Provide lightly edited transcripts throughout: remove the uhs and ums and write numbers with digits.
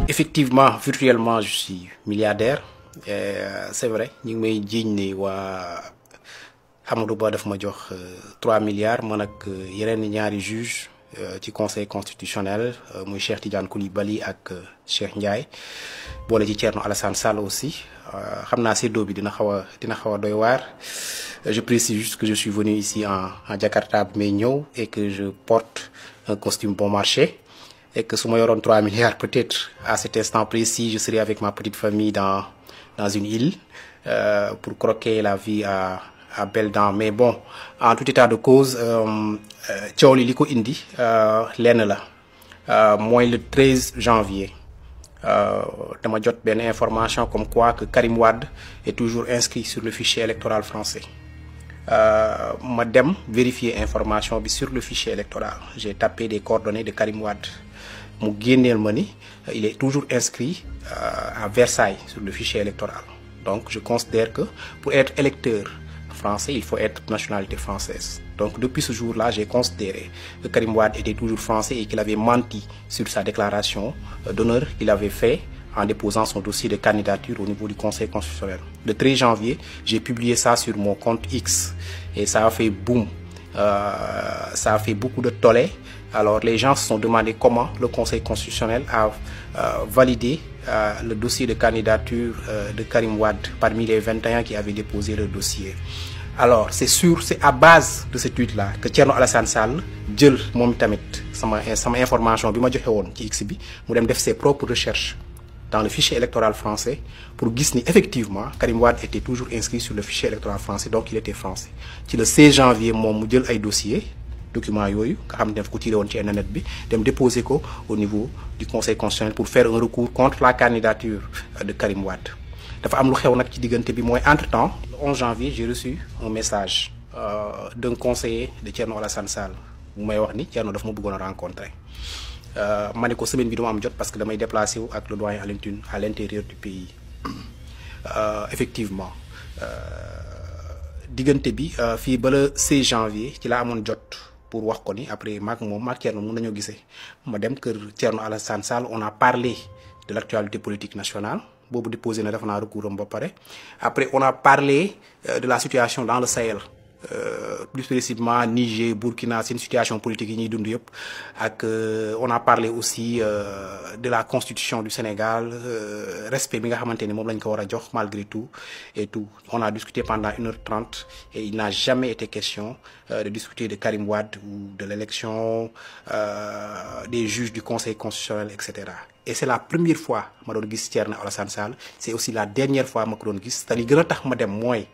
Effectivement, virtuellement, je suis milliardaire. C'est vrai, ñu ngi may jiiñ ni waa Amadou Ba daf ma jox 3 milliards man ak yeneen ñaari juge ci conseil constitutionnel muy Cheikh Tidiane Coulibaly ak Cheikh Ndiaye boole ci Thierno Alassane Sall aussi xam naa séddoo bi dina xaw a doy waar. Je précise juste que je suis venu ici en Jakarta bi may ñëw et que je porte un costume bon marché. Et que su ma yoroon 3 milliards peut-être à cet instant précis je serais avec ma petite famille dans une île pour croquer la vie à belles dents. Mais bon, en tout état de cause coow li ko indi lenn la mooy le 13 janvier dama jot benn information comme quoi que Karim Wade est toujours inscrit sur le fichier électoral français. Ma dem vérifier information bi sur le fichier électoral. J'ai tapé des coordonnées de Karim Wade. mu génneel ma ni il est toujours inscrit à Versailles sur le fichier électoral. Donc je considère que pour être électeur français il faut être de nationalité française. Donc depuis ce jour-là j'ai considéré que Karim Wade était toujours français et qu'il avait menti sur sa déclaration d'honneur qu'il avait fait en déposant son dossier de candidature au niveau du Conseil constitutionnel. Le 13 janvier j'ai publié ça sur mon compte X et ça a fait boum. Ça a fait beaucoup de tollé. Alors les gens se sont demandé comment le Conseil constitutionnel a validé le dossier de candidature de Karim Wade parmi les 21 qui avaient déposé le dossier. Alors c'est à base de cette étude-là que Thierno Alassane Sall jël moom tamit sama information bi ma joxe woon ci X bi mu dem def ses propres recherches dans le fichier électoral français pour gis ni effectivement Karim Wade était toujours inscrit sur le fichier électoral français donc il était français. Ci le 16 janvier moom mu jël ay dossiers documents yooyu nga xam ne daf ko tiré woon ci internet bi dem déposer ko au niveau du Conseil constitutionnel pour faire un recours contre la candidature de Karim Wade. Dafa am lu xew nag ci diggante bi mooy entre-temps le 11 janvier j'ai reçu un message d'un conseiller de Thierno Alassane Sall bu may wax ni Thierno daf ma bëggoon a rencontrer. Ma ne ko semaine bi dama am jot parce que damay déplacé wu ak le doyen Alioune Tine à l'intérieur du pays. Effectivement diggante bi fii ba le 16 janvier ci la amoon jot pour wax ko ni après maak Thierno mun nañoo gisee ma dem kër Thierno Alassane Sall on a parlé de l'actualité politique nationale boobu déposé na def naa recours am ba pare. Après on a parlé de la situation dans le Sahel. Plus précisément Niger, Burkina, c'est une situation politique yi ñuy dund yëpp ak on a parlé aussi de la constitution du Sénégal respect bi nga xamante ni moom lañ ko war a jox malgré tout et tout. On a discuté pendant 1h30 et il n'a jamais été question de discuter de Karim Wade ou de l'élection des juges du Conseil constitutionnel etc. Et c'est la première fois ma doon gis Thierno Alassane Sall c'est aussi la dernière fois ma ko doon gis te li gën a tax ma dem mooy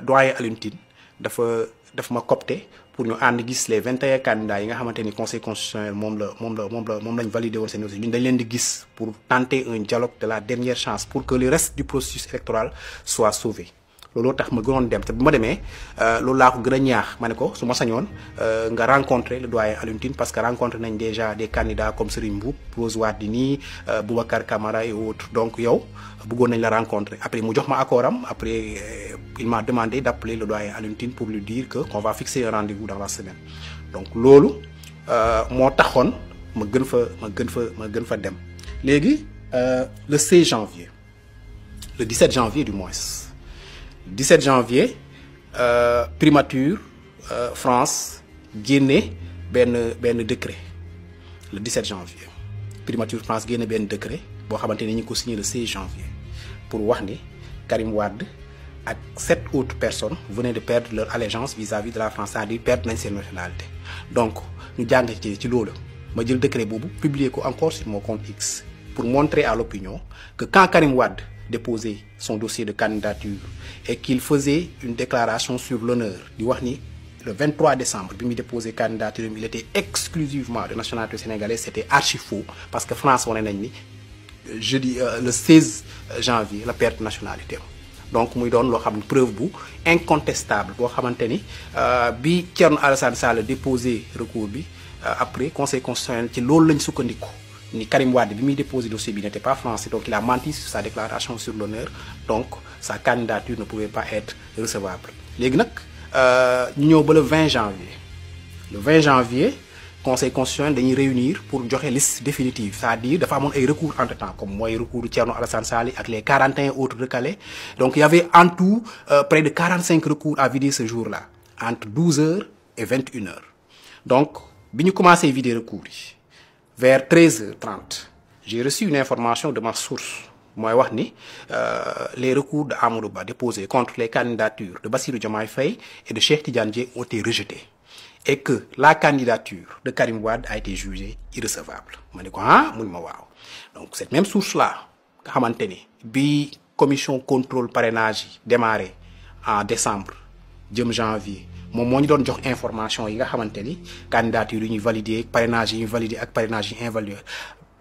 doyen Alioune Tine dafa ma copté pour ñu ànd gis les 21 candidats yi nga xamante ni Conseil constitutionnel moom lañ validé woon seen aussi ñun dañ leen di gis pour tenter un dialogue de la dernière chance pour que le reste du processus électoral soit sauvé. Looloo tax ma gënoon dem te bu ma demee loolu laa ko gën a ñaax ma ne ko su ma sañoon nga rencontrer le doyen Alioune Tine parce que rencontré nañ déjà des candidats comme Serigne Mboup Rose Wardini Boubacar Camara et autres donc yow bëggoon nañ la rencontrer. Après mu jox ma accord am après il m'a demandé d'appeler le doyen Alioune Tine pour lui dire que qu'on va fixer un rendez-vous dans la semaine. Donc loolu moo taxoon ma gën fa dem. Léegi le 16 janvier le 17 janvier du moins 17 janvier primature France génne benn décret le 17 janvier primature France génne benn décret boo xamante ni ñu ko signé le 16 janvier pour wax ni Karim Wade ak 7 autres personnes venaient de perdre leur allégeance vis-à-vis de la France c'est-à-dire perdre nañ seen nationalité. Donc ñu jàng ci loolu ma jël décret boobu publier ko encore sur mon compte X pour montrer à l'opinion que quand Karim Wade déposé son dossier de candidature et qu'il faisait une déclaration sur l'honneur di wax ni le 23 décembre bi muy déposé candidature il était exclusivement de nationalité sénégalaise c'était archi faux parce que France wane nañ ni le 16 janvier la perte nationalité donc muy doon loo xam ne preuve bu incontestable boo xamante ni bi Thierno Alassane Sall déposé recours bi après Conseil constitutionnel ci loolu lañ sukkandiku ni Karim Wade bi muy déposé dossier bi n'était pas français donc il a menti sur sa déclaration sur l'honneur donc sa candidature ne pouvait pas être recevable. Léegi nag ñu ñëw ba le 20 janvier conseil constitutionnel dañuy réunir pour joxe liste définitive, c'est-à-dire dafa amoon ay recours entre temps comme mooy recours Thierno Alassane Sall ak les 41 autres recalés. Donc il y avait en tout près de 45 recours à vider ce jour-là entre 12h et 21h. Donc bi ñu commencé vider recours yi vers 13h30 j'ai reçu une information de ma source mooy wax ni les recours de Amadou Ba déposés contre les candidatures de Bassirou Diomaye Faye et de Cheikh Tidiane Dièye ont été rejetés et que la candidature de Karim Wade a été jugée irrecevable. Ma ne ko mu ne ma waaw. Donc cette même source là nga xamante ni bi commission contrôle parrainage yi démarré en décembre jëm janvier moom moo ñu doon jox information yi nga xamante ni candidature yi ñuy validé parrainage yi ñuy validé ak parrainage yi invalidé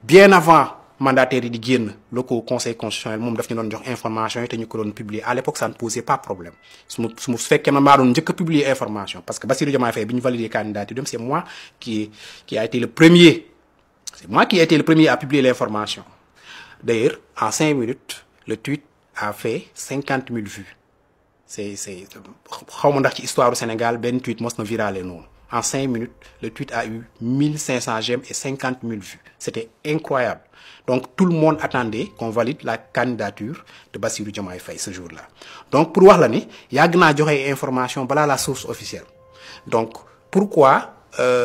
bien avant mandataires yi di génn locaux conseil constitutionnel moom daf ñu doon jox information yi te ñu ko doon publier à l'époque ça ne posait pas problème su ma fekkee man maa doon njëkk a publier information parce que Bassirou Diomaye Faye bi ñu validé candidature dem c'est moi qui a été le premier à publier l'information. D'ailleurs en 5 minutes le tweet a fait 50 000 vues. C'est xaw ma ndax ci histoire du Sénégal benn tweet mos na virale noonu. En 5 minutes le tweet a eu 1500 j'aime et 50 000 vues. C'était incroyable. Donc tout le monde attendait qu'on valide la candidature de Bassirou Diomaye Faye ce jour-là. Donc pour wax la ni yàgg naa joxe information balaa la source officielle. Donc pourquoi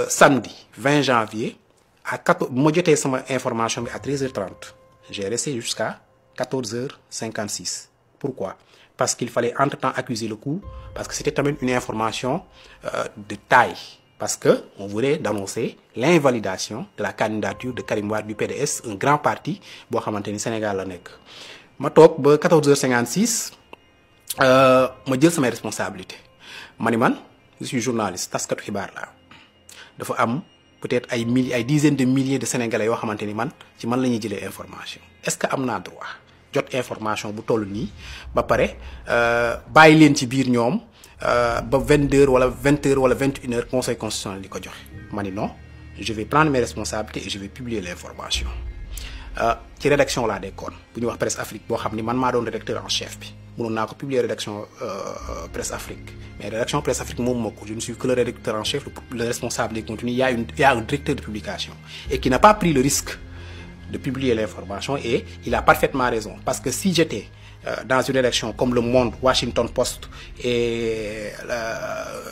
samedi 20 janvier à 14 bu ma jotee sama information bi à 13h30 j'ai resté jusqu'à 14h56. Pourquoi? Parce qu'il fallait entre-temps accuser le coup, parce que c'était tamit une information de taille. Parce que on voulait d'annoncer l'invalidation de la candidature de Karim Wade du PDS, un grand parti boo xamante ni Sénégal la nekk. Ma toog ba 14h56 ma jël samay responsabilités ma ni man je suis journaliste taskatu xibaar la dafa am peut-être ay dizaines de milliers de Sénégalais yoo xamante ni man ci man la ñuy jëlee information. Est-ce que am naa droit jot information bu toll nii ba pare bàyyi leen ci biir ñoom ba 22h wala 20h wala 21h conseil constitutionnel di ko joxe ma ni non je vais prendre mes responsabilités et je vais publier l'information. Ci rédaction laa dekkoon bu ñuy wax Presse Afrique boo xam ni man maa doon rédacteur en chef bi mënoon naa ko publier rédaction Presse Afrique mais rédaction Presse Afrique moom moo ko je ne suis que le rédacteur en chef le responsable des contenus il y a un directeur de publication et qui n'a pas pris le risque de publier l'information et il a parfaitement raison parce que si j'étais dans une rédaction comme Le Monde, Washington Post et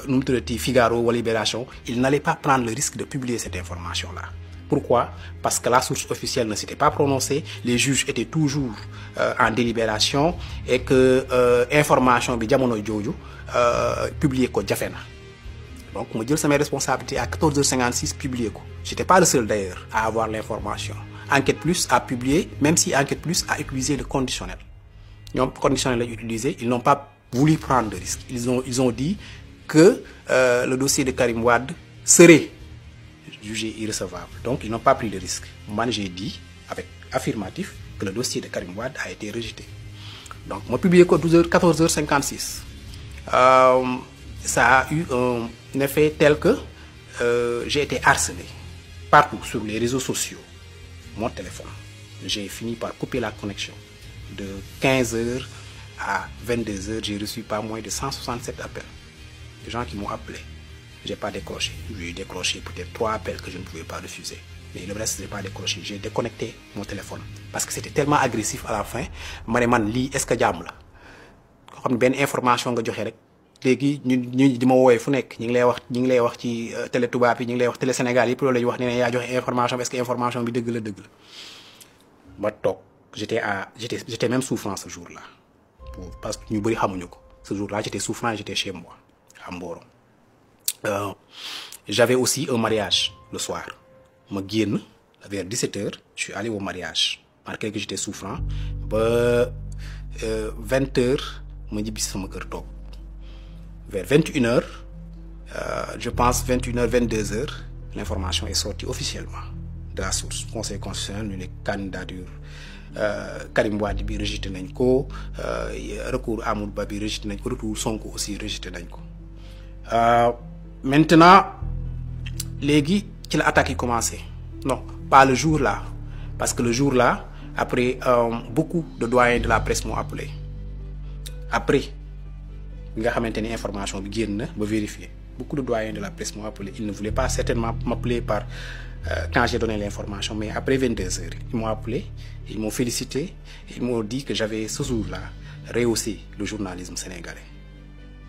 nu mu tuddati Figaro ou Libération, il n'allait pas prendre le risque de publier cette information-là. Pourquoi? Parce que la source officielle ne s'était pas prononcée, les juges étaient toujours en délibération et que information bi jamono jooju publier ko jafe na. Donc ma jël samay responsabilités à 14h56 publier ko. J'étais pas le seul d'ailleurs à avoir l'information. Enquête Plus a publié, même si Enquête Plus a utilisé le conditionnel. ñoom conditionnel la utilisé, ils n'ont pas voulu prendre de risque. Ils ont dit que le dossier de Karim Wade serait jugé irrecevable. Donc ils n'ont pas pris de risque. Moi j'ai dit avec affirmatif que le dossier de Karim Wade a été rejeté. Donc moi publié ko 14h56. Ça a eu un effet tel que j'ai été harcelé partout sur les réseaux sociaux. Mon téléphone, j'ai fini par couper la connexion. De 15h à 22h, j'ai reçu pas moins de 167 appels. Des gens qui m'ont appelé. J'ai pas décroché. J'ai décroché peut-être 3 appels que je ne pouvais pas refuser. Mais le reste, je n'ai pas décroché. J'ai déconnecté mon téléphone. Parce que c'était tellement agressif à la fin. Est-ce que jàmm la? Comme ben information nga joxe rek. Légui ñu di ma woowee fu nekk ñi ngi lay wax ci télé tubaab yi ñi ngi lay wax télé Sénégal yi pour lay wax ne yaa joxe information est-ce que information bi dëgg la ba toog j'étais même souffrant ce jour-là parce que ñu bëri xamuñu ko ce jour-là j'étais souffrant, j'étais chez moi à Mboro. J'avais aussi un mariage le soir ma génn vers 17h je suis allé au mariage malgré que j'étais souffrant ba 20h ma ñibbi sama kër toog. Vers 21h, je pense 21h, 22h, l'information est sortie officiellement de la source. Conseil constitutionnel, une candidature. Karim Wade bi rejeté nañ ko, recours Amadou Ba bi rejeté nañ ko, retour Sonko aussi rejeté nañ ko. Maintenant, léegi ci la attaque yi commencé. Non, pas le jour là, parce que le jour là, après beaucoup de doyens de la presse m'ont appelé. Après. Nga xamante ni information bi génn na ba vérifier beaucoup de doyens de la presse m'ont appelé. Ils ne voulaient pas certainement m'appeler quand j'ai donné l'information, mais après 22 heures, ils m'ont appelé, ils m'ont félicité, ils m'ont dit que j'avais ce jour-là rehaussé le journalisme sénégalais.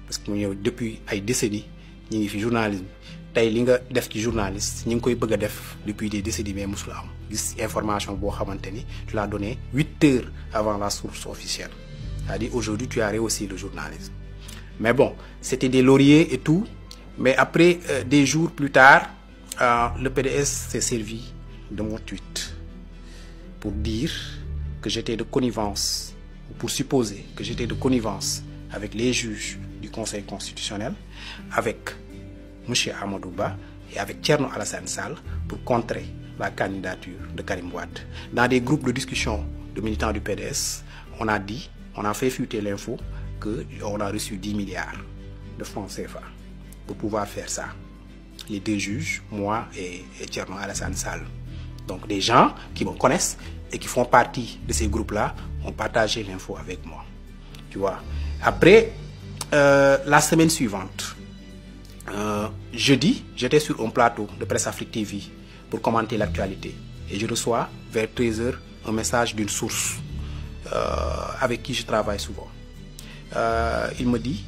Parce que depuis des décennies, nous avons fait journalisme. Tay li nga def ci journaliste ñi ngi koy bëgg def depuis des décennies mais musul am gis information boo xamante ni tu l'as donné 8 heures avant la source officielle. C'est-à-dire aujourd'hui tu as rehaussé le journalisme. Mais bon, c'était des lauriers et tout. Mais après, des jours plus tard, le PDS s'est servi de mon tweet pour dire que j'étais de connivence, ou pour supposer que j'étais de connivence avec les juges du Conseil constitutionnel, avec M. Amadou Ba et avec Thierno Alassane Sall pour contrer la candidature de Karim Wade. Dans des groupes de discussion de militants du PDS, on a fait fuiter l'info qu'on a reçu 10 milliards de francs CFA pour pouvoir faire ça. Les deux juges, moi et Thierno Alassane Sall. Donc des gens qui me connaissent et qui font partie de ces groupes-là ont partagé l'info avec moi. Tu vois. Après, la semaine suivante, jeudi, j'étais sur un plateau de Presse Afrique TV pour commenter l'actualité. Et je reçois vers 13 h un message d'une source avec qui je travaille souvent. Il me dit